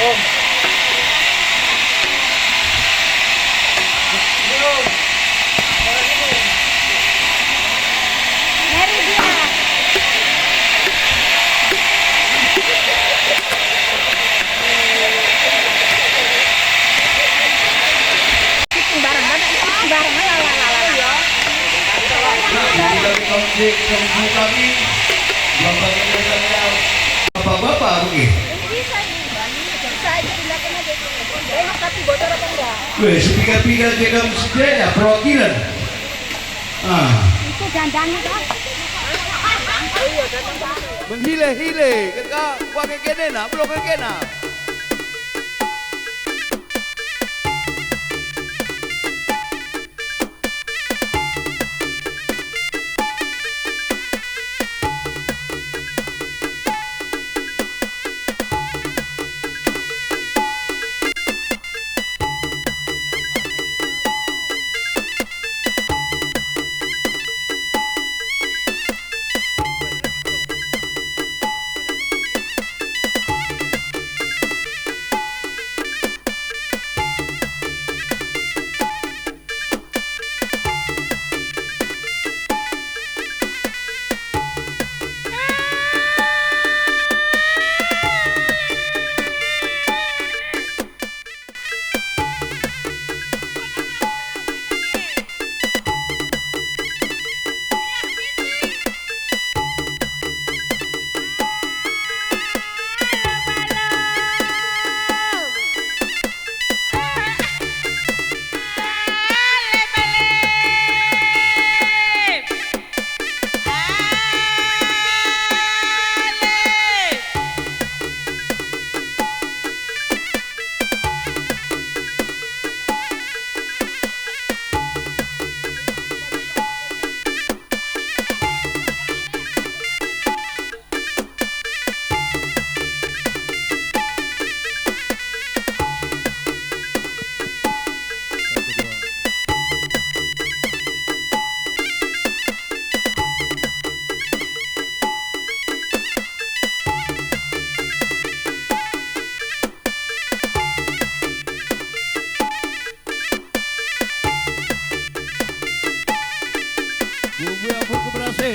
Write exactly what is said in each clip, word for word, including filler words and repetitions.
Meri dia. Bareng, bareng, bareng, la, la, la, la, la. Bapak-bapak, oke. Weh, sepiga-piga je kam sedia ya, perwakilan. Ah. Itu dandangnya, kan? Menghile-hile, kena, pakai kena, belum kena. Bumbu ampun keberase.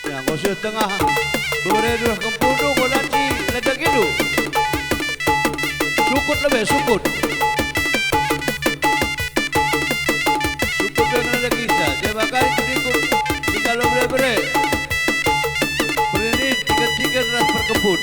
Ya, enggo seh tengah. Bebere durah kempundung, olanci ledek indu. Sukut lebe, sukut. Sukut lebe ngeledek isa. Jeba kari kudikut. Tiga lo bere-bere. Perinit, tiga-tiga ras perkempun.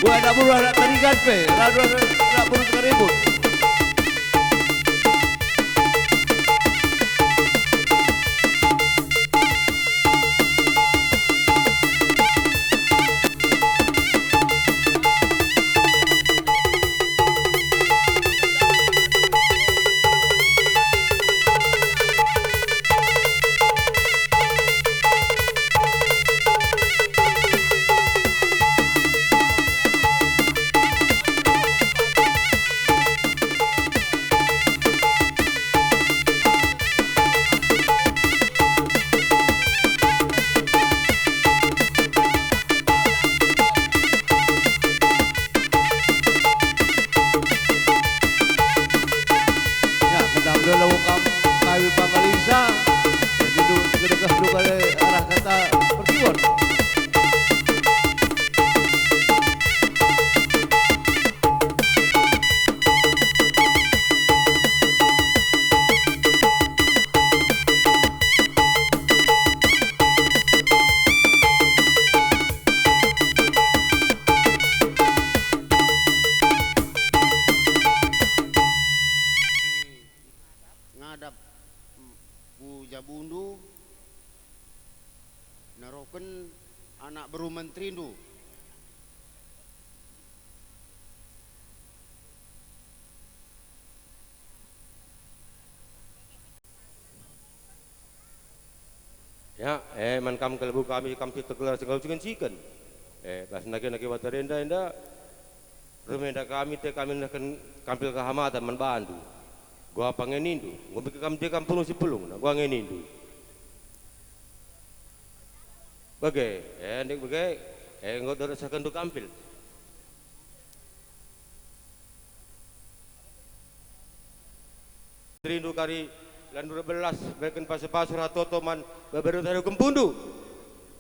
Anak beru, anak Tarigan pe, anak beru, anak beru Singarimbun. Ya, kedam dulu kam kayu pamalisa. Jadi du, kedekah du kali arah kata pertiwon. Ngadap, mm, ku jabundu, naroken anak beru menterindu. Ya, eh, man kam kelebu kami, kam si tergelar segala ciken-ciken. Eh, bas nage-nage wata enda, enda, rumenda kami, te kami nehken kampil kehamatan man bandu. Gua pangenindu, ngumbi kam dia kam pulung si pulung, nah, gua ngenindu. Bage, eh, ndik bage, eh, enggo doresahkenndu kampil. Terindu kari landu erbelas, beken pasu-pasu ratoto man beberu tadu kempundu.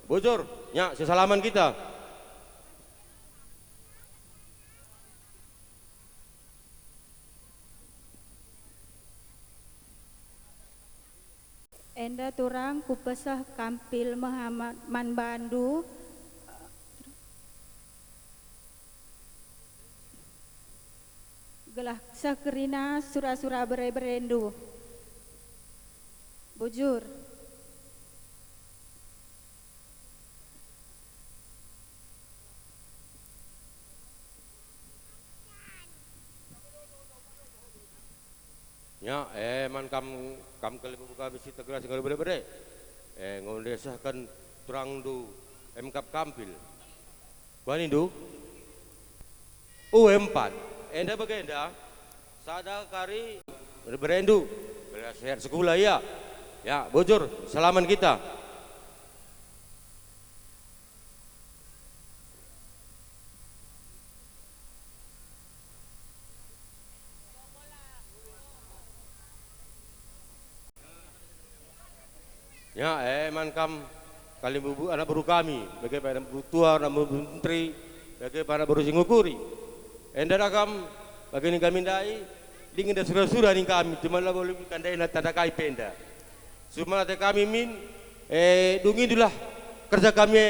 Bujur, nya, sesalaman kita. Enda turang kupeseh kampil mehamat man bandu, gelah seh kerina sura-sura bere-berendu. Bujur. Nya, eh, man kam, kam kelebu kami si tergelar segala bere-bere. Eh, enggo ndesehken turangndu emkap kampil. Kuga nindu? U empat. Enda bagenda, sada kari bere-berendu. Sehat sekula ia. Ya, bujur, selamat kita. Ya, eh, man kam kalimbubu anak beru kami, bage pe anak beru tua, anak beru menteri, bage pe anak beru si ngukuri. Enda da kam, bage ning kami ndai, dingin da sura-sura ning kami, cuman labo lebe kandaina tanda kai pe enda. Sumana ate kami min, eh, dungindulah kerja kami e,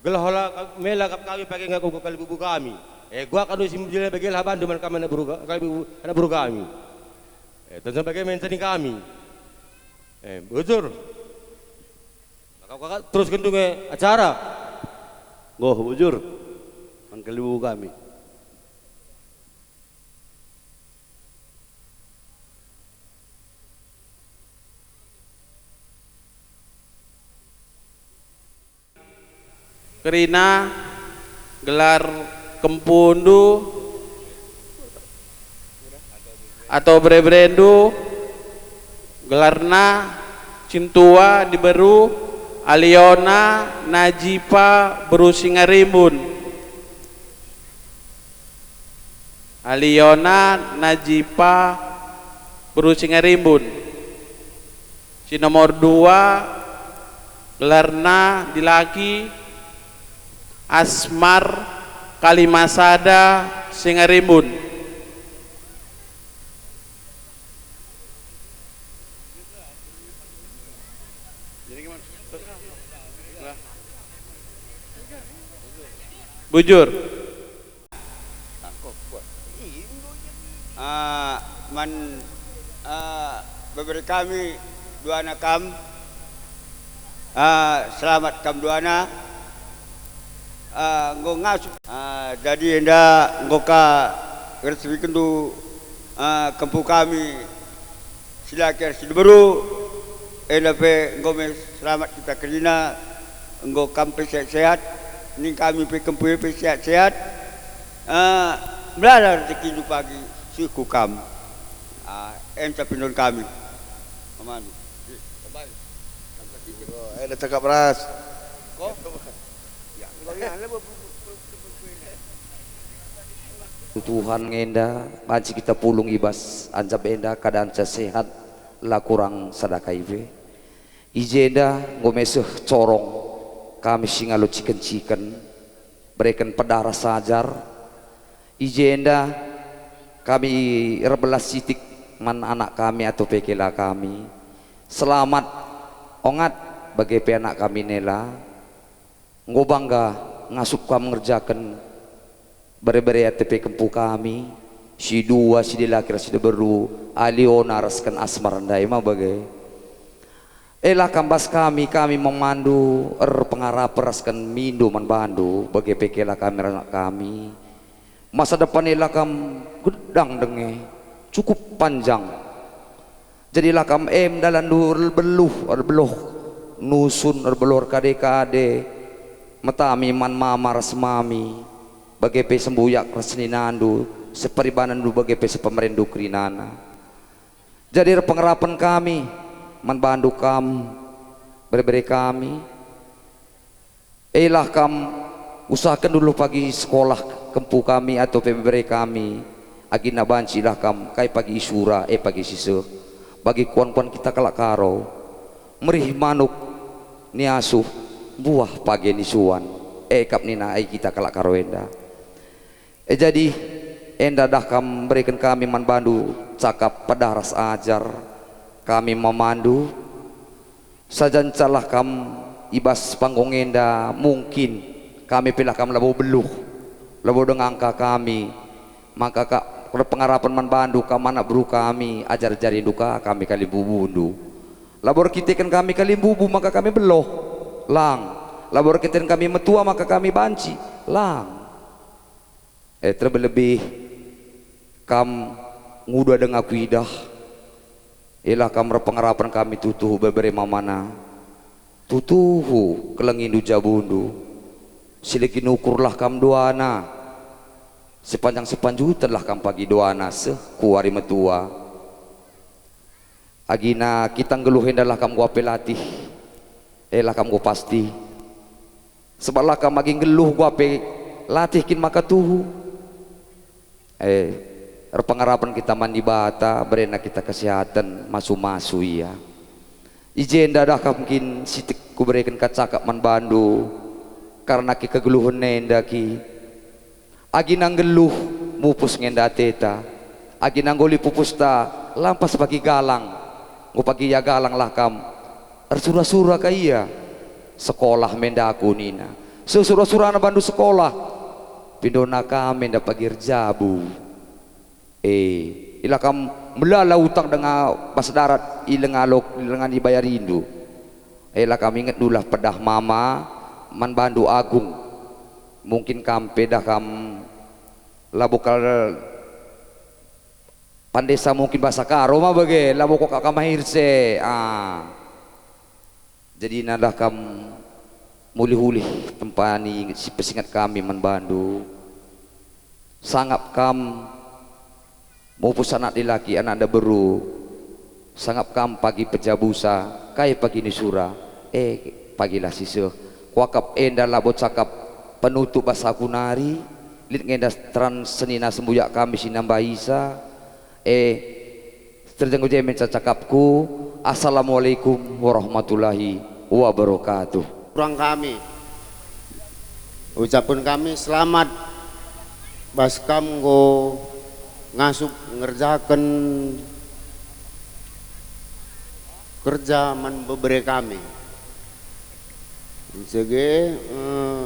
gelah ola mela kap kami pake nggo kalimbubu kami. Eh, gua kanu si mejile bage lah bandu man kami anak beru ka-, kalimbubu, anak beru kami. Eh, tentu bage menca ning kami. Eh, bujur. Maka kuga terusken nge acara. Nggo, bujur. Man kalimbubu kami. Kerina gelar kempundu atau bere-berendu, gelarna Cintua diberu Aliona Najipa beru Singarimbun. Aliona Najipa beru Singarimbun. Si nomor dua, gelarna dilaki Asmar Kalimasada Singarimbun. Bujur. Kami duana kam, ah, selamat kam duana, ah, enggo ngasup. Ah, jadi enda enggo ka ngeresepikenndu, ah, kempu kami si laki ras si diberu, enda pe enggo me selamat kita kerina, enggo kam pe sehat-sehat, ning kami pe kempu e pe sehat-sehat. Ah, melala rejekindu pagi suhku kam. Ah, enca pindon kami. Memandu. Enda cakap ras. Ko? Ya. Tuhan ngenda, banci kita pulung i bas anjap enda, keadaanca sehat, la kurang sada kai pe. I jenda enggo meseh corong kami si ngalo ciken-ciken, bereken pedah ras ajar. I jenda kami erbelas sitik man anak kami atau pe kela kami. Selamat, Ongat, bage pe anak kami Nela. Enggo bangga ngasup kam ngerjaken bere-bere ate pe kempu kami, si dua, si dilaki ras si diberu, Aliona rasken Asmar ndai ma bage. Ela kam bas kami, kami memandu erpengarapen rasken mindo man bandu, bage pe kela kami ras anak kami. Masa depan ela kam gedang denge, cukup panjang. Jadilah kam em dalanndu erbeluh, erbeluh nusun, erbeluh erkade-kade, metami man mama ras mami, bage pe sembuyak ras seninandu, seperibanenndu bage pe sepemerenndu kerinana. Jadi erpengarapen kami man bandu kam, bere-bere kami. Elah kam usahaken dulu pagi sekolah kempu kami atau pe bere kami, agina banci ilah kam kai pagi isura, e pagi si seh. Bagi kuan-kuan kita kalak Karo, merih manuk niasuh, buah page nisuan, e kap nina ai kita kalak Karo enda. E jadi, enda dah kam bereken kami man bandu cakap pedah ras ajar, kami memandu, saja ncalah kam i bas panggung enda, mungkin kami pe lah kam labo beluh, labo dengangka kami, maka ka erpengarapen man bandu kam anak beru kami, ajar-ajarindu ka kami kalimbubundu. Labo erkiteken kami kalimbubu maka kami beluh, lang. Labo erkiteken kami metua maka kami banci, lang. E, terlebih-lebih kam nguda denga kuidah, ialah kam erpengarapen kami tuhu-tuhu bebere mamana, tuhu-tuhu kelengindu jabundu, silegi nukurlah kam duana, sepanjang sepanjutenlah kam pagi duana seh ku wari metua. Agina kita nggeluh endalah kam enggo ape latih, elah kam enggo pasti. Sebab lah kam agi nggeluh enggo ape latih kin maka tuhu. Eh, erpengarapen kita man Dibata, berena kita kesehatan, masu-masu ia. I jenda dah kam kin sitik kubereken ka cakap man bandu, karna ki kegeluhen enda ki. Agina nggeluh, mupus nge enda ateta. Agina nggoli pupusta, lampas bagi galang. Enggo pagi ia galang lah kam. Ersura-sura ka ia. Sekolah me enda aku nina. Sesura-surana bandu sekolah. Pindona kam enda pagi erjabu. E, ilah kam melala utang denga bas darat i lenga lok, i lenga ibayarindu. Ela kam ingetndulah pedah mama man bandu Agung. Mungkin kam pe dah kam labo kal pandesa mungkin bahasa Karo ma bage, labo kuakap kam akhir se. Ah. Jadi nandah kam mulih-ulih tempa ni si pesinget kami man bandu. Sangap kam mupus anak dilaki, anak diberu. Sangap kam pagi pejabusa, kai pagi nisura, e pagilah si seh. Kuakap enda labo cakap penutup bas aku nari, lit nge enda teran senina sembuyak kami si nambahisa, e, terjeng uje menca cakapku. Assalamualaikum warahmatullahi wabarakatuh. Kurang kami. Ucapen kami selamat bas kam enggo ngasup ngerjaken kerja man bebere kami. Sege, eh,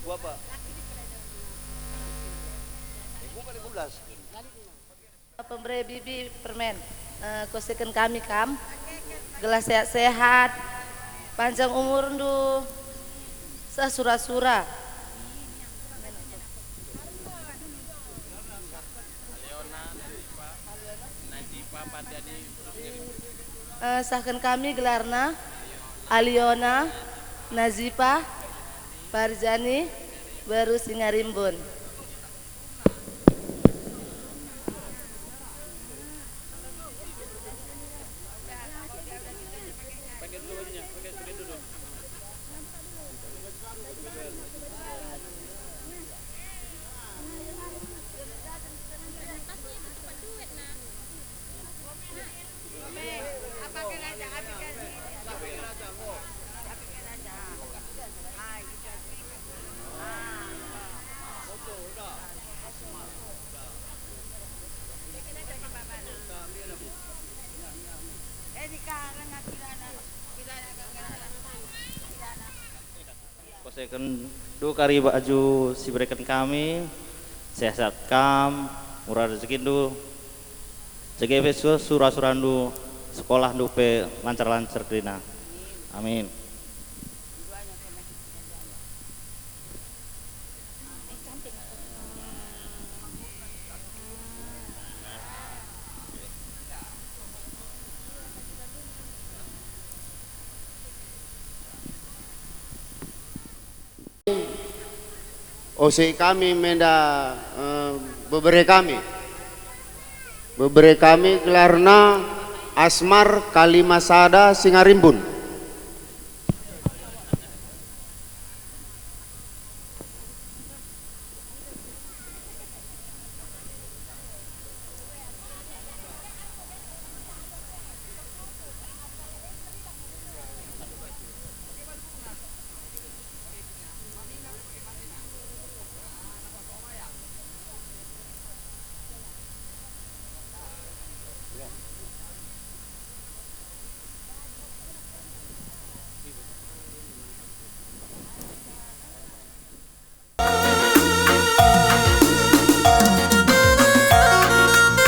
Buah apa? Eh, bukan aku belas. Pembere bibi permen, eh, koseken kami kam, gelah sehat-sehat, panjang umurndu, seh sura-sura. Eh, sahken kami gelarna Aliona Nazipa Parjani Baru Singarimbun. Koseken du kari baju si bereken kami, sehat kam, mura rejekindu, jage pe sura-surandu, sekolahndu pe lancar-lancar kerina. Amin. Ose kami menda, eh, bebere kami. Bebere kami gelarna Asmar Kalima Sada Singarimbun.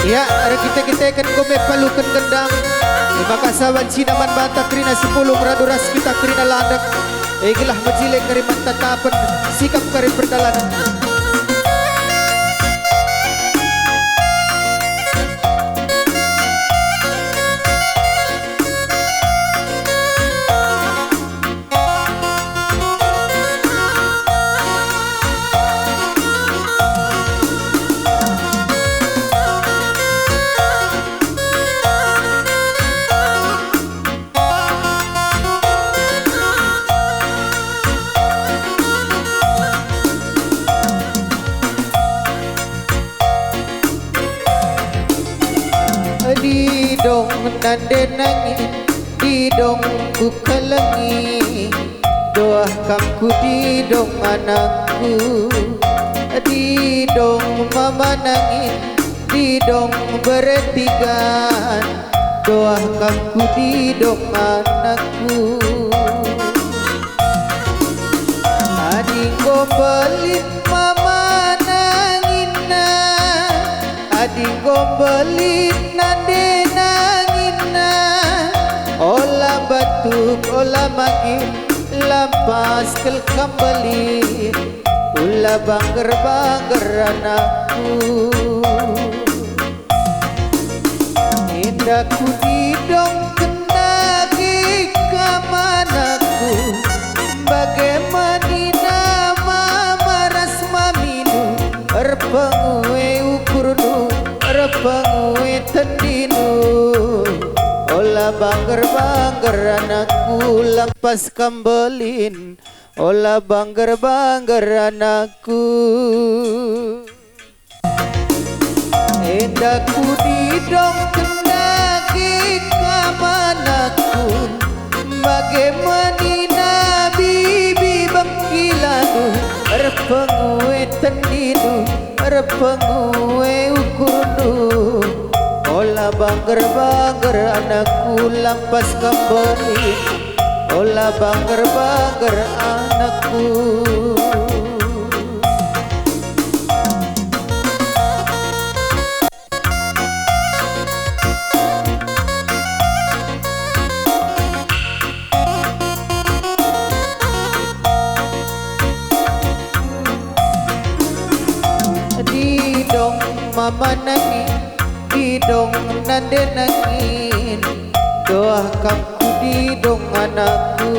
Ya, erkite-kiteken enggo me paluken gendang. Terima kasih banci naman banta kerina sipulung radu ras kita kerina landek. Igilah mejile kari man tatapen sikap kari perdalanen. Didong nande nangin, didong kukelengi, doah kam ku didong anakku. Didong mama nangin, didong beretigan, doah kam ku didong anakku. Adi enggo mbelin mama nangina, adi enggo mbelin nande nangina, ola batuk, ola magin, lampas kal kam mbelin, ula bangger-bangger anakku. Enda kudidongken dage kam anakku, bage menina mama ras mamindu, erpengu e ukurndu, erpengu e tendindu. Ola bangger-bangger anakku, lampas kam mbelin, ola bangger-bangger anakku. Enda kudidongken dage kam anakku, bage menina bibi bengkilandu, erpengu e tendindu, erpengu e ukurndu. Ola bangger-bangger anakku, lampas kam mbelin, ola bangger-bangger anakku. Didong mama nangin, didong nande nangin, doah kam kudidong anakku.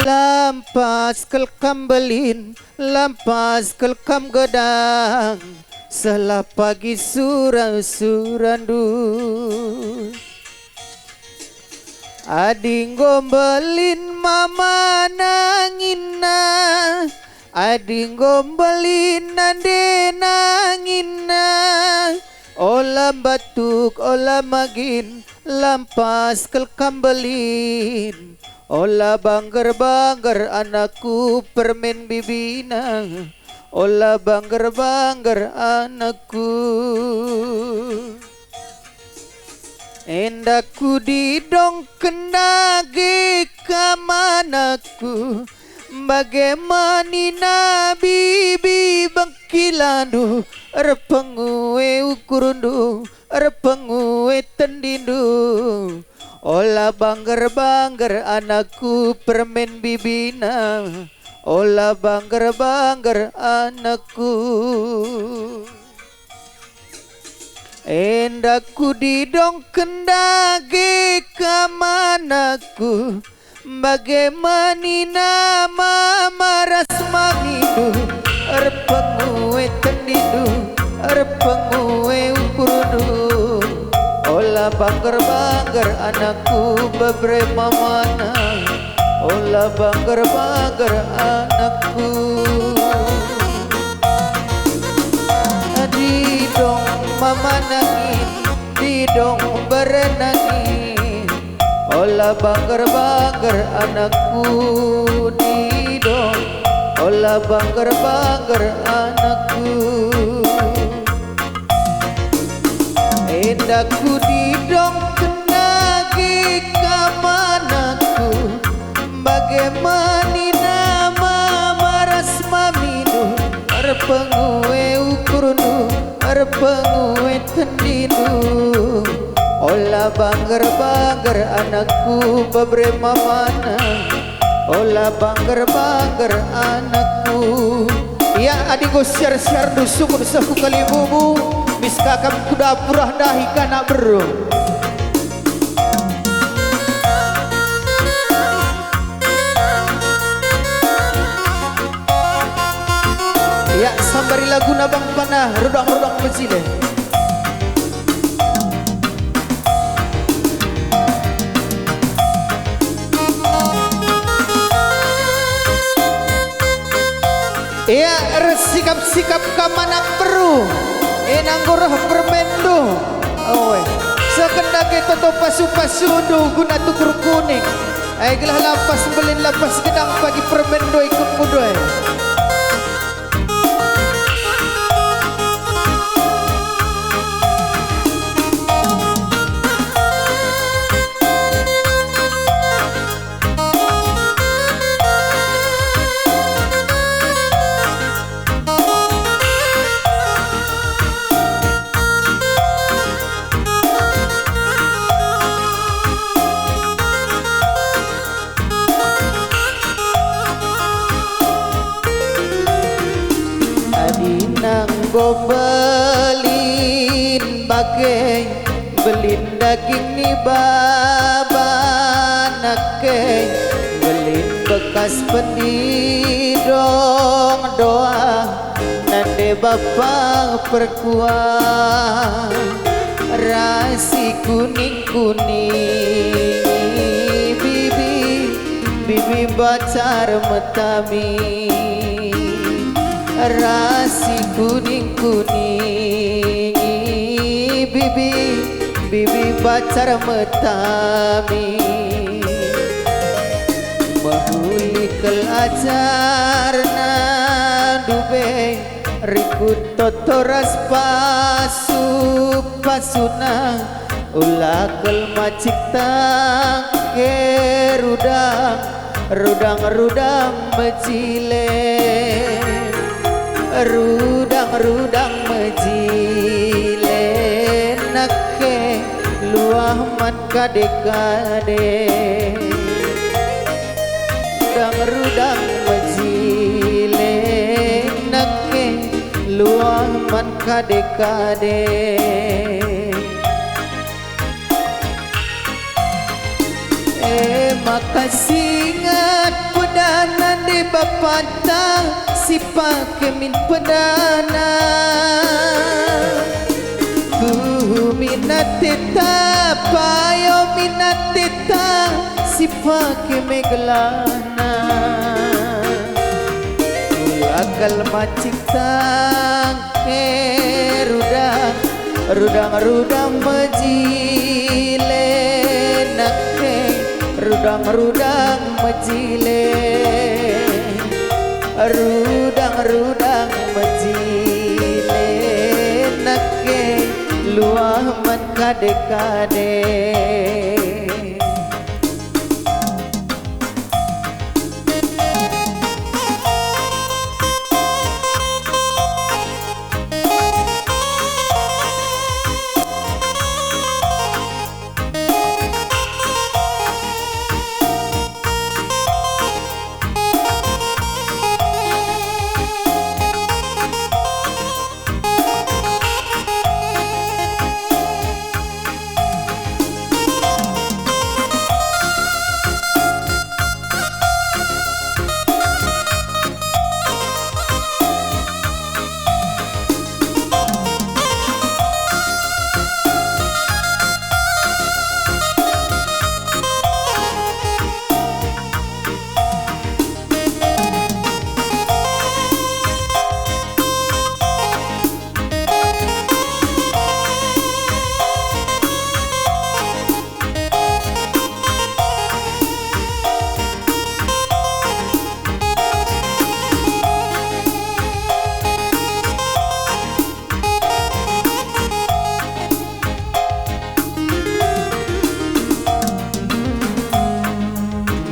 Lampas kal kam mbelin, lampas kal kam gedang, seh la pagi sura-surandu. Adi enggo mbelin mama nangina, adi enggo mbelin nande nangina, ola mbatuk, ola magin, lampas kal kam mbelin. Ola bangger-bangger anakku permen bibina, ola bangger-bangger anakku. Enda kudidongken dage kam anakku, bage menina bibi bengkilandu, erpengu e ukurndu, erpengu e tendindu. Ola bangger-bangger anakku permen bibina, ola bangger-bangger anakku. Enda kudidongken dage kam anakku, bage menina mama ras mamindu, erpengu e tendindu, erpengu e ukurndu. Ola bangger-bangger anakku, bebere mamana, ola bangger-bangger anakku. Didong mama nangin, didong bere nangin, ola bangger-bangger anakku. Didong, ola bangger-bangger anakku. Enda kudidongken dage kam anakku, bage menina mama ras mamindu, erpengu e ukurndu, Pengueten didu, ola bangger-bangger anakku, bebre mamana. Ola bangger-bangger anakku. Ia adi enggo siar-siarndu sukut seh ku kalimbubu, mis ka kam ku dapur ah ndahi kanak beru. Ia sambari laguna Bang Panah, Rudang-rudang Mejile. Ia ersikap-sikap kam anak beru, e nanggo reh permenndu. Oe, seken dage toto pasu-pasundu guna tukur kuning. Ai gelah lampas mbelin lampas gedang pagi permenndu ikutmu doe. Adi nanggo mbelin bage, mbelin daging ni baba nake, mbelin bekas pendidong doa, nande bapa perkuah, rasi kuning-kuning bibi, bibi bacar metami, rasi kuning-kuning bibi, bibi bacar metami. Mehuli kal ajarna ndube, rikut toto ras pasu-pasuna, ula kal macik tangke rudang, rudang-rudang mejile, rudang-rudang mejile nake luah man kade-kade. Rudang-rudang mejile nake luah man kade-kade. E maka singet pedana nde bapanta si pake min pedana. Ku minat teta, payo minat teta, si pake me gelana. Ula kal macik tangke rudang, rudang-rudang mejile nake, rudang-rudang mejile. Rudang-rudang mejile nake luah man kade-kade.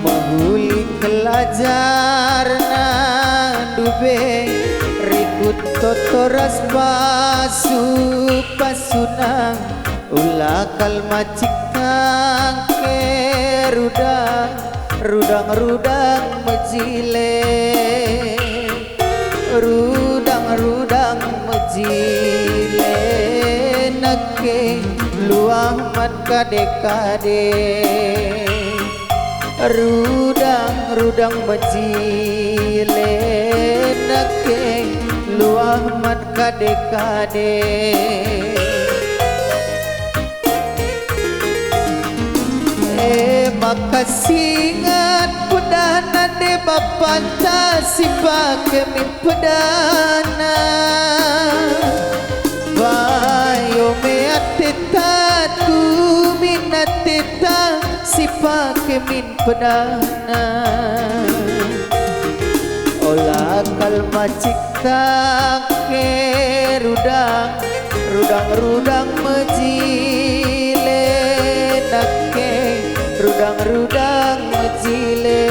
Mehuli kal ajarna ndube, rikut tot Ras pasu-pasu nang, ula kal macik tangke rudang, rudang, rudang mejile, rudang, rudang mejile neke luah man kade-kade. Rudang, rudang mejile neke luah man kade-kade. E maka singet pedahna deba panta si pake min pedahna. Bayo me ateta, tumin ateta si pake min pedahna. Ola kal macik tangke rudang, rudang-rudang mejile nake, rudang-rudang mejile,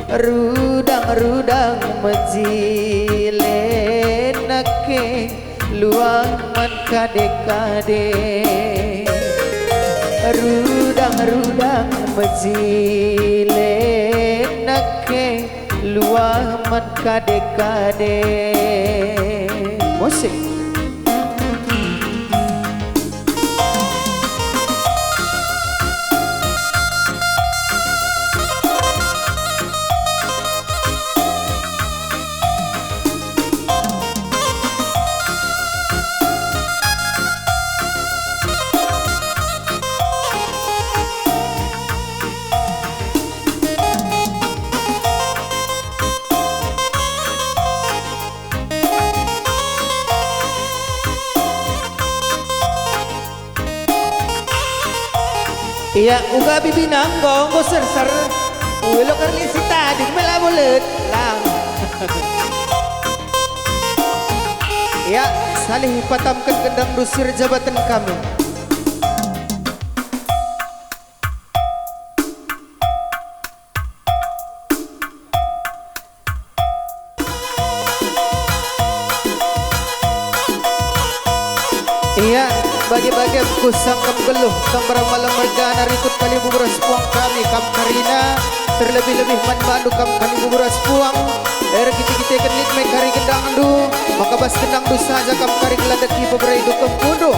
rudang-rudang mejile nake. Luah man kade-kade, rudang-rudang mejile neke luah man kade-kade. Musik. Ia uga bibina enggo, enggo serser. Uelo kerli si tading me labo let lang. Ia salih patamken gendangndu si erjabaten kami. Ia, bage-bage aku sangkep geluh, kam beramal mergana rikut kalimbubu ras puang kami, kam karina, terlebih-lebih man bandu kam kalimbubu ras puang, erkite-kiteken lit me kari gendangndu, maka bas gendangndu saja kam kari ngelandeki beberai dukempundu,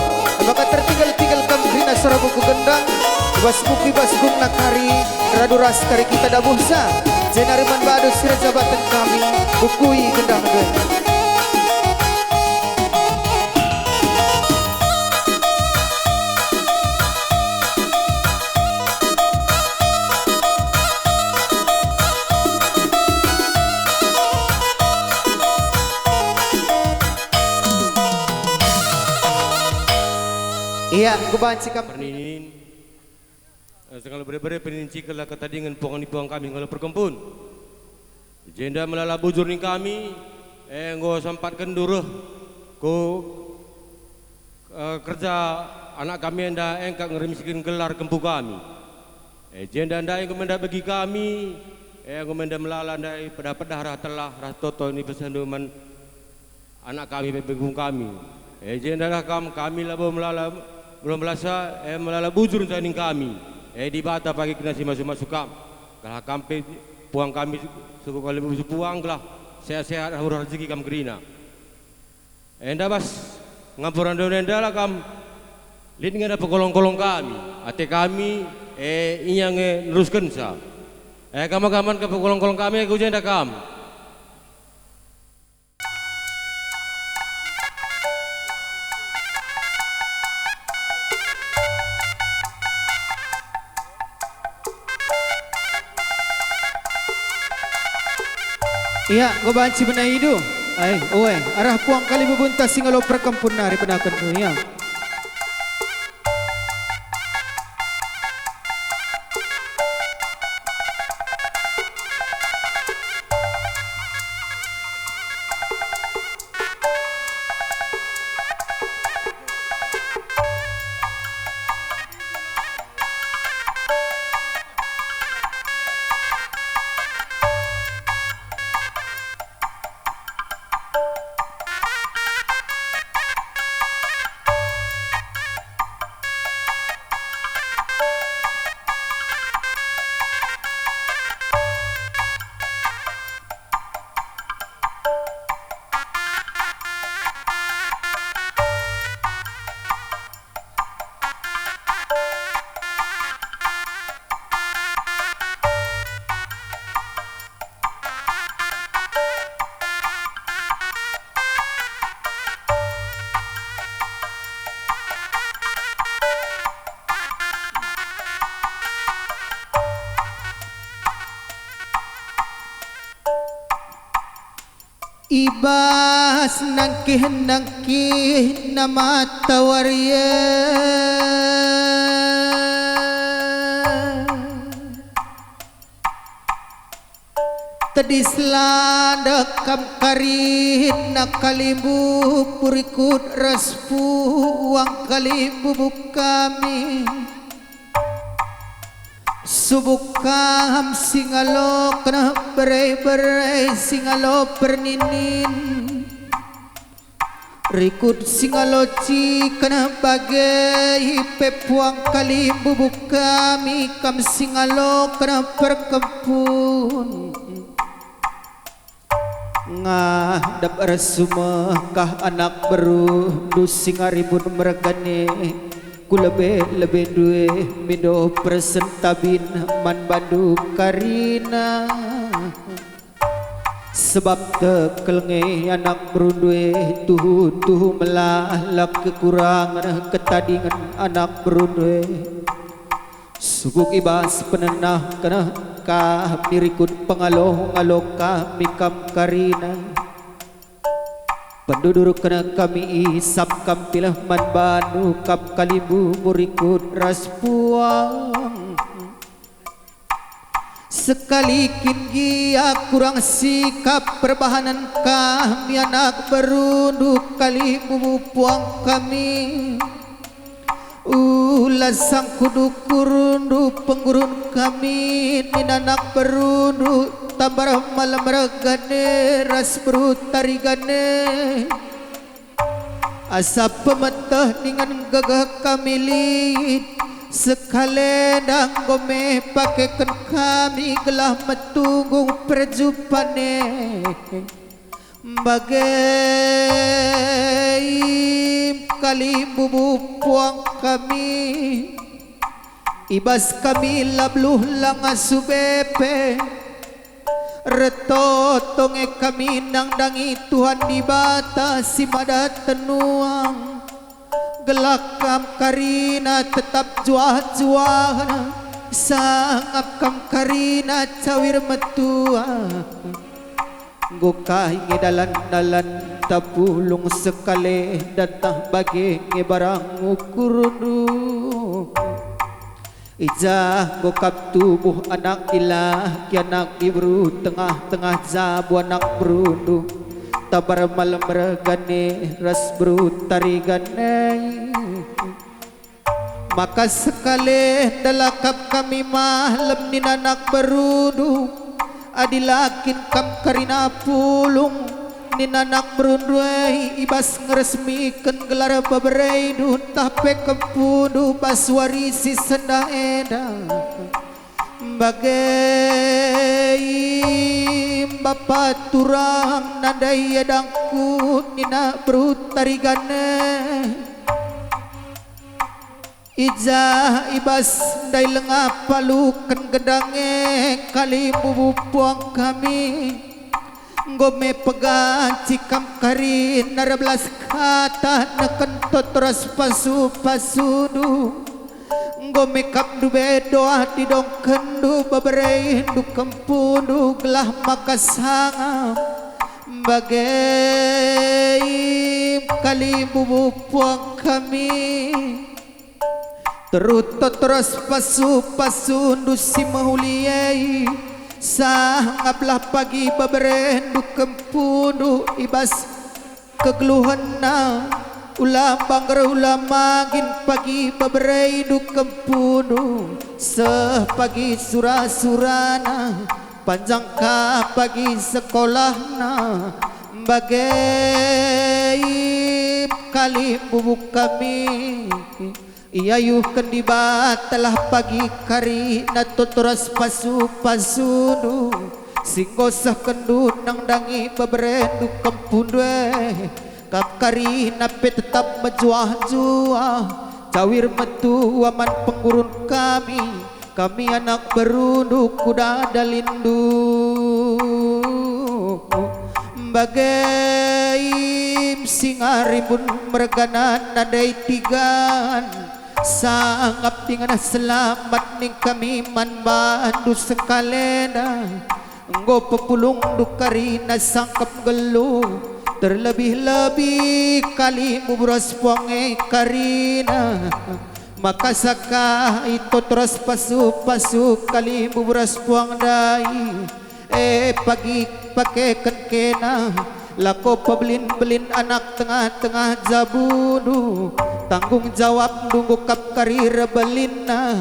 maka tertinggal-tinggal kam kerina sora buku gendang, bas buku i bas gumna kari, radu ras kari kita dabuhsa, jenari man badu si erjabaten kami, bukui gendang gendang. Ia, kubanci kam. Perninin. Eh, sengalo bere-bere penincikenlah ketadingen puang ni puang kami ngalo perkempun. Jenda melala bujur ning kami, eh, enggo sampatken reh ku, eh, kerja anak kami enda engkap ngeremisiken gelar kempu kami. Eh, jenda ndai enggo menda begi kami, eh, enggo menda melala ndai pedah-pedah rah telah rah toto ni pesendu man anak kami pe begu kami. E jenda kam, kami labo melala, belum melasa, e melala bujur ntah ning kami. E Dibata pagi kena si masu-masu kam. Gelah kam pe puang kami suku kali puang gelah sehat-sehat, reh rejeki kam kerina. Enda bas ngampuranndu enda la kam lit nge pekolong-kolong kami. Ate kami, e ia nge neruskensa. E kam agaman ke pekolong-kolong kami ku jenda kam. Ia, enggo banci benaidu. Ai, oe, arah puang kali bebunta si ngalo perkempun nari benakenndu, ia. I bas nangkih-nangkihna matawari e, tedis landek kam karina kalimbubu rikut ras puang kalimbubu kami. Subuk kam si ngaloken bere-bere, si ngalo perninin, rikut si ngalo ciken, bage pe puang kalimbubu kami kam si ngaloken perkempun. Ngadap ersumeh kah anak berundu si ngarimbun mergane, ku lebe-lebendu e mindo persentabin man bandu karina. Sebab tekel nge anak berundu e tuhu-tuhu melah la kekurangen ketadingen anak berundu e. Subuk i bas penenahken kami rikut pengalo-ngalo kami kam karina. Pendudurken kami isap kam pilih man bandu kam kalimbubu rikut ras puang. Sekali kin gia kurang sikap perbahanen kami anak berundu kalimbubu puang kami. Ula sangkudu kurundu penggurun kami nina anak berundu Tambar Malem Mergane ras beru Tarigane. Asa pemeteh dingen gegeh kami lit, sekalenda enggo me pakeken kami gelah metunggung perjupane. Bage im kalimbubu puang kami, i bas kami la beluh la ngasup pe. Retoto nge kami nandangi Tuhan Dibata si mada tenuang, gelah kam karina tetap juah-juahna, sangap kam karina cawir metua. Enggo kai nge dalan-dalan tapulung sekale datah bage nge barang ukurndu. I ja enggo kap tubuh anak dilaki anak diberu tengah-tengah jabu anak berundu, Tambar Malem Mergane ras beru Tarigane. Maka sekale ndalakap kami malem nina anak berundu, adi la kin kam karina pulung nina anak berundu e i bas ngeresmiken gelar beberendu ntah pe kempundu bas wari si sendah enda. Bage im Bapa turang nandai adangku nina beru Tarigane. I ja i bas ndai langa paluken gendange kalimbubu puang kami. Enggo me peganci kam karina erbelas kata neken toto ras pasu-pasundu. Enggo me kap ndube doa didongkenndu beberendu kempundu gelah maka sangap. Bage im kalimbubu puang kami. Teruh toto ras pasu-pasundu si mehuli e, sangaplah pagi beberendu kempundu i bas kegeluhenna, ula bangger ula magin pagi beberendu kempundu, seh pagi sura-surana, panjang ka pagi sekolahna, bage im kalimbubu kami. Iayuhken Dibatalah pagi karina toto ras pasu-pasundu, si enggo sehkenndu nandangi beberendu kempundu e. Kap karina pe tetap mejuah-juah, cawir metua man penggurun kami, kami anak berundu kuda dalindu. Bage im si ngarimbun mergana nandai tigan, sangap dingen selamat ning kami man bandu sekalenda. Enggo pepulungndu karina sangkep nggeluh, terlebih-lebih kalimbubu ras puang e karina. Maka sakah itoto ras pasu-pasu kalimbubu ras puang ndai, e pagi pakeken kena, lako pebelin-belin anak tengah-tengah jabundu, tanggung jawabndu enggo kap kari erbelinna.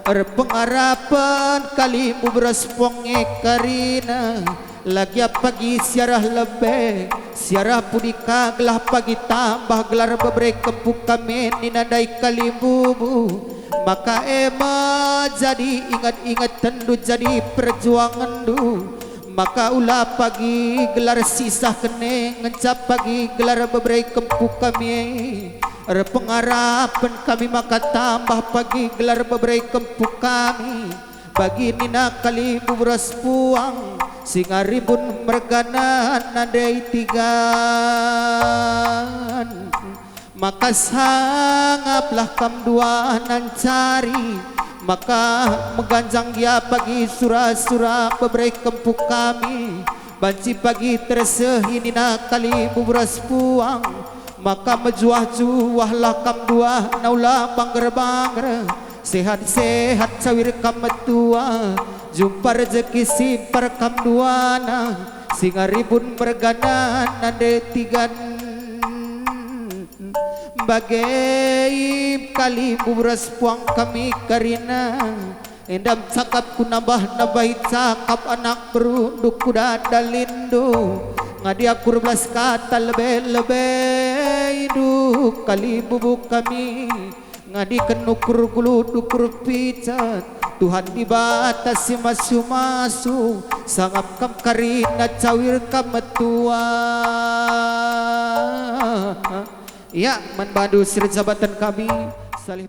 Erpengarapen kalimbubu ras puang e karina, la gia pagi si arah lebe, si arah pudi ka gelah pagi tambah gelar bebere kempu kami nina ndai kalimbubu. Maka e me jadi inget-ingetenndu, jadi perjuangenndu. Maka ula pagi gelar si isahken e ngenca pagi gelar bebere kempu kami e. Erpengarapen kami maka tambah pagi gelar bebere kempu kami. Bagi nina kalimbubu ras puang si ngarimbun mergana nande itigan. Maka sangaplah kam dua nancari, maka meganjang gia pagi sura-sura bebere kempu kami, banci pagi tersehi nina kalimbubu ras puang, maka mejuah-juahlah kam dua naula bangger-bangger, sehat-sehat cawir kam metua, jumpa rejeki si mpar kam duana, si ngarimbun mergana nande tigan. Bage kalimbubu ras puang kami karina. Enda cakapku nambah-nambahi cakap anak berundu kuda dalindu. Ngadi aku erbelas kata lebe-lebe indu kalimbubu kami. Ngadiken ukur gulut ukur picet, Tuhan Dibata si masu-masu, sangap kam karina cawir kam metua. Ya, man bandu si erjabaten kami, salih.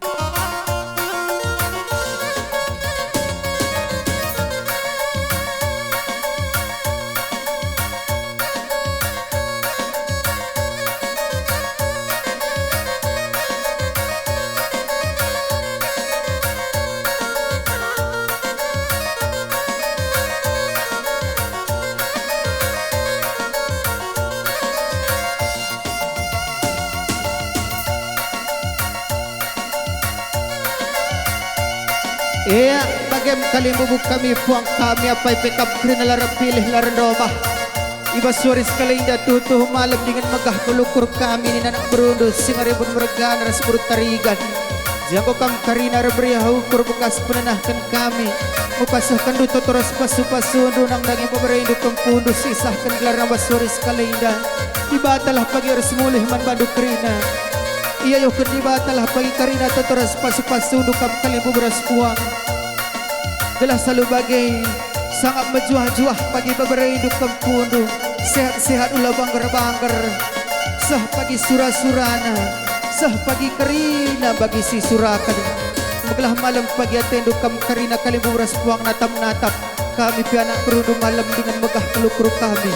Ea, bagem kalimbubu kami puang kami apai pe kam kerina la erpilih la erndobah. I bas wari sekali enda tuhu-tuhu malem dingen megah kal ukur kami nina anak berundu si ngarimbun mergana ras beru tarigan. Janggo kam karina ermeriah ukur bekas penenahken kami. Mupasehkenndu toto ras pasu-pasundu nandangi beberendu kempundu si isahken gelarna bas wari sekali enda. Dibatalah pagi ersemulih man bandu kerina. Iayuhken Dibatalah pagi karina toto ras pasu-pasundu kam kalimbubu ras puang. Gelah salu bage, sangap mejuah-juah pagi beberendu kempundu, sehat-sehat ula bangger-bangger, seh pagi sura-surana, seh pagi kerina bagi si suraken. Megelah malem pagi atendu kam kerina kalimbubu ras puang natap-natap, kami pe anak berundu malem dingen megah kal ukur kami.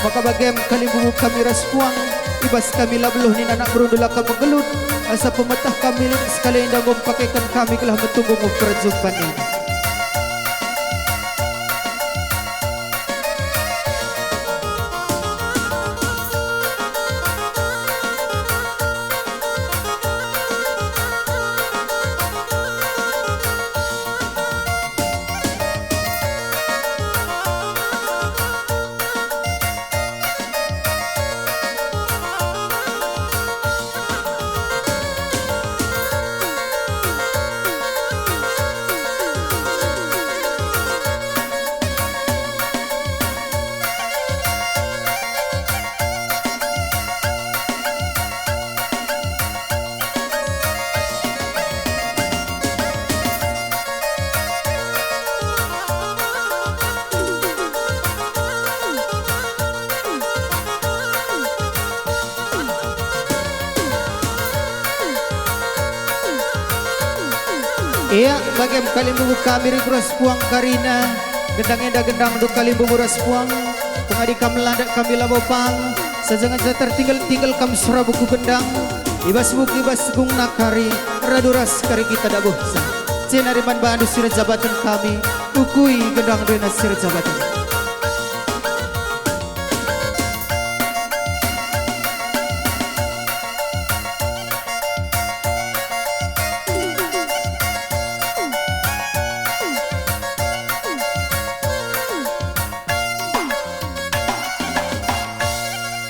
Maka bagem kalimbubu kami ras puang, i bas kami la beluh nina anak berundu la kam nggelut, asa pemeteh kami lit sekali enda enggo mpakeken kami gelah metunggung perjumpan enda. Ia, bagem kalimbubu kami ras puang karina, gendang enda gendangndu kalimbubu ras puang, pengadi kam landak kami labo pang, saja ngenca tertinggal-tinggal kam sora buku gendang, i bas buku i bas gungna kari, radu ras kari kita dabuhsa. Jenari man bandu si erjabaten kami, ukui gendang dena si erjabaten.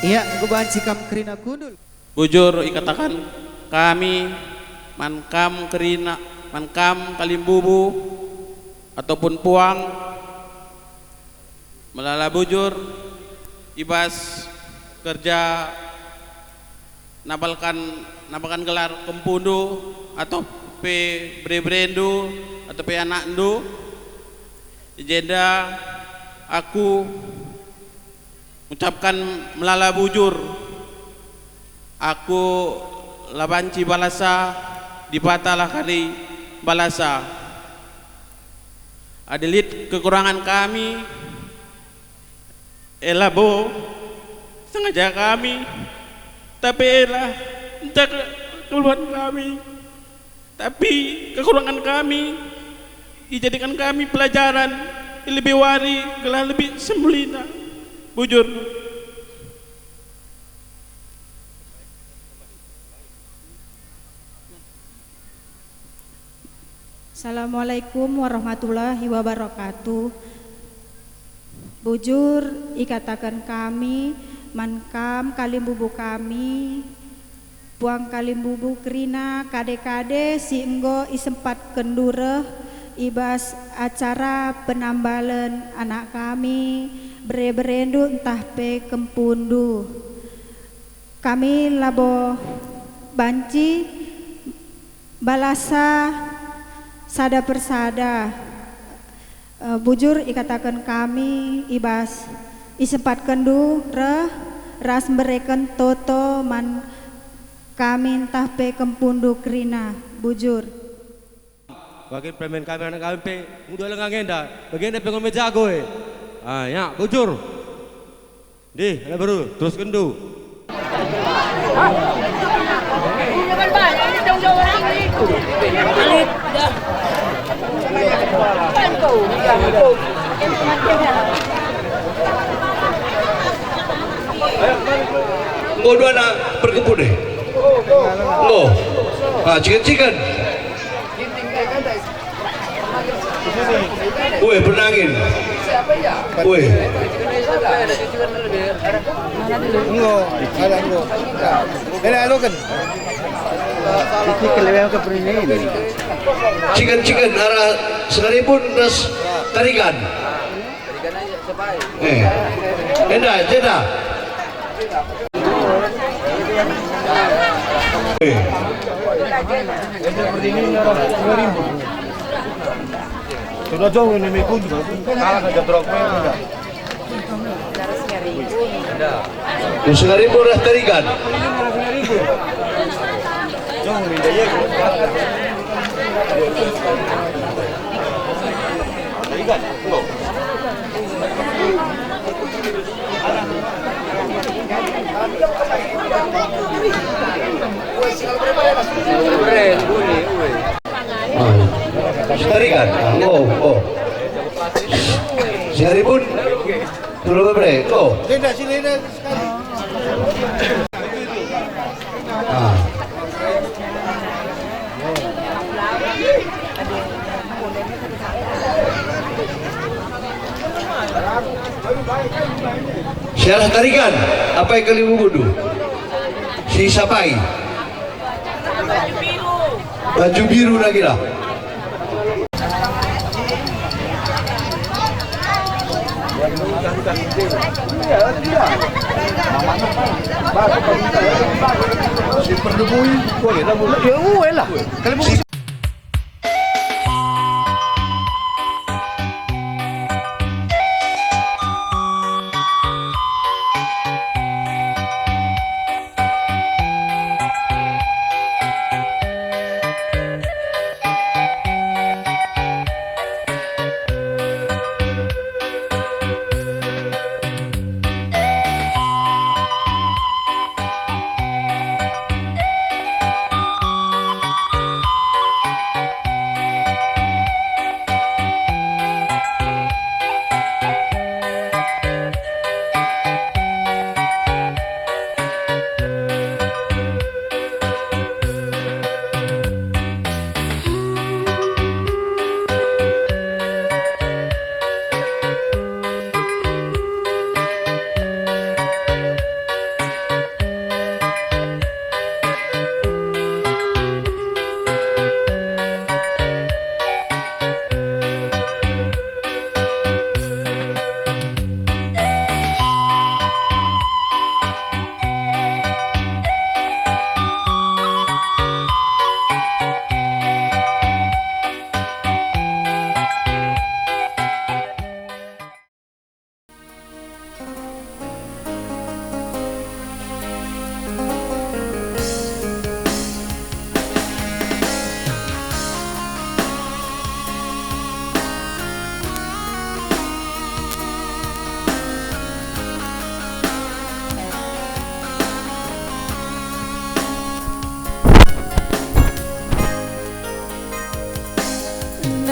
Ia, enggo banci kam kerina kundul. Bujur ikataken kami man kam kerina, man kam kalimbubu ataupun puang, melala bujur i bas kerja nabalkan, nabalkan gelar kempundu atau pe bere-berendu atau pe anakndu. I jenda aku ngucapkan melala bujur. Aku la banci balasa, Dibatalah kari balasa. Adi lit kekurangan kami, e labo sengaja kami, tapi ela ntah ke-, keluhan kami. Tapi kekurangan kami, ijadiken kami pelajaran i lebe wari gelah lebih sembuhna. Bujur. Assalamualaikum warahmatullahi wabarakatuh. Bujur ikataken kami man kam kalimbubu kami, puang kalimbubu kerina kade-kade si enggo isempatkenndu reh i bas acara penambalen anak kami, bere-berendu ntah pe kempundu. Kami labo banci balasa sada persada. Eh, bujur ikataken kami i bas isempatkenndu reh ras mbereken toto man kami ntah pe kempundu kerina. Bujur. Bagi permen kami anak kami pe nguda lenga ngenda, bagenda pe ngome jago e. Ah, ya, bujur. Dih, anak beru, terusken du. Enggo duana perkempun deh. Enggo. Ah, ciken-ciken. Weh, pernangin. Weh. Enggo, ada enggo. Ini aloken. Ini kelebihan ke pernangin. Ciken-ciken arah Sengaribun ras Tarigan. Eh, enda, jeda. Eh. Sudah jauh ini mikun juga. Kalah saja truk. Sengaribun ras Tarigan. Jauh ini, ya. Tarigan. Oh, oh. Sengaribun. Dulu, Bre. Oh. Ah. Sialah Tarigan, apai kalimbubundu? Si sapai. Baju biru lagi lah. Si perdubui, boleh lah, boleh. Ya, boleh lah. Kalau mau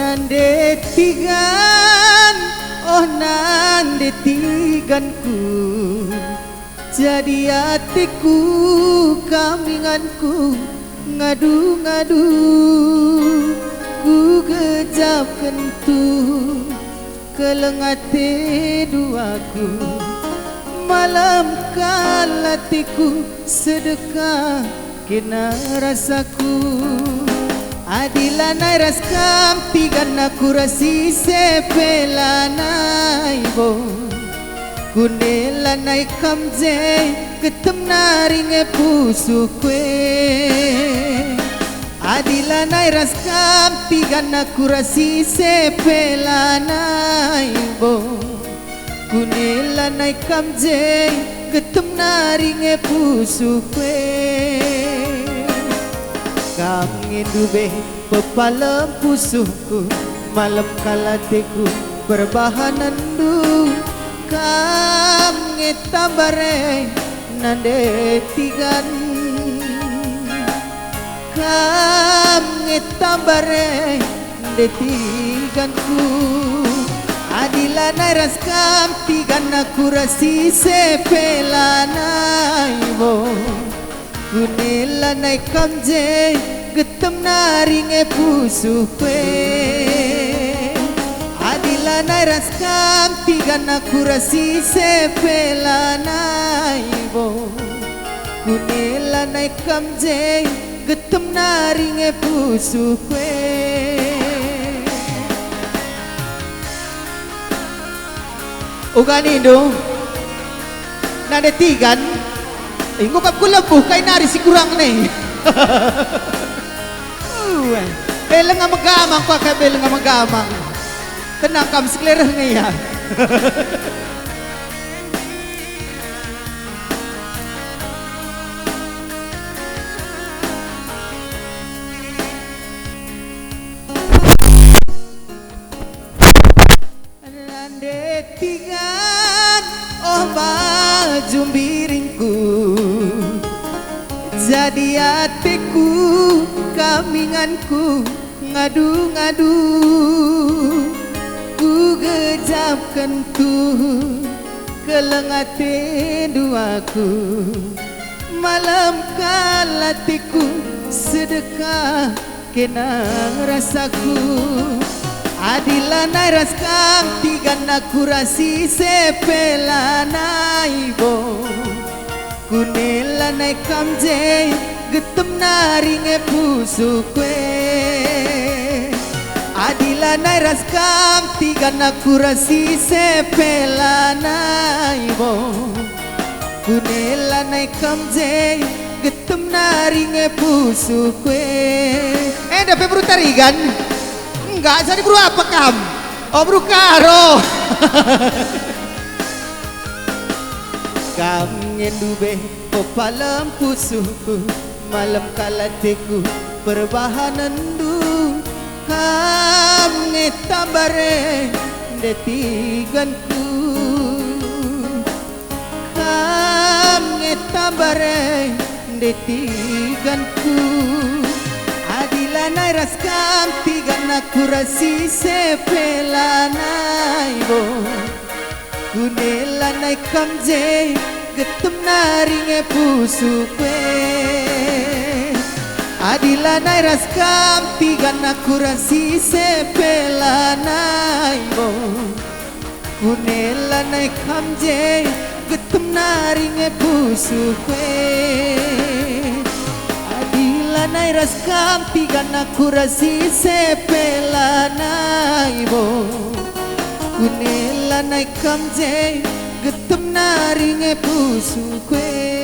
Nande tigan, oh nande tiganku, jadi ateku kam inganku, ngadu-ngadu kugejapken tuhu, keleng ate duaku, malem kal ateku, sedekah kena rasaku. Adi lanai ras kam tigan aku ras ise pe lanai bo. Kune lanai kam je, getem nari nge pusuhku e. Adi lanai ras kam tigan aku ras ise pe lanai bo. Kune lanai kam je, getem nari nge pusuhku e. Kam nge ndube pepalem pusuhku, malem kal ateku perbahanenndu. Kam nge tambare nande tigan. Kam nge tambare nande tiganku. Adi lanai ras kam tigan aku ras ise pe lanai bo. Kune lanai kam je, getem nari nge pusuhku e. Adi lanai ras kam tigan aku ras ise pe lanai bo. Kune lanai kam je, getem nari nge pusuhku e. Uga nindu, nande tigan, enggo kap ku lebuh kai nari si kurang ne. Uh, eh, lenga megamang, kuakap be lenga megamang. Tenang kam, sekelereh nge ia. Nande tigan, oh baju mbiringku, jadi ateku, kam inganku, ngadu-ngadu kugejapken tuhu, keleng atendu aku, malem kal ateku, sedekah kena rasaku. Adi lanai ras kam tigan aku ras ise pe lanai bo. Kune lanai kam je, getem nari nge pusuhku e. Adi lanai ras kam tigan aku ras ise pe lanai bo. Kune lanai kam je, getem nari nge pusuhku e. Enda pe beru Tarigan? Enggak, jadi beru apa kam? Oh, beru Karo. Kam nge ndube pepalem pusuhku, malem kal ateku perbahanenndu. Kam nge tambare nande tiganku. Kam nge tambare nande tiganku. Adi lanai ras kam tigan aku ras ise pe lanai bo. Kune lanai kam je, getem nari nge pusuhku e. Adi lanai ras kam tigan aku ras ise pe lanai bo. Kune lanai kam je, getem nari nge pusuhku e. Adi lanai ras kam tigan aku ras ise pe lanai bo. Kune lanai kam je, getem nari nge pusuhku e.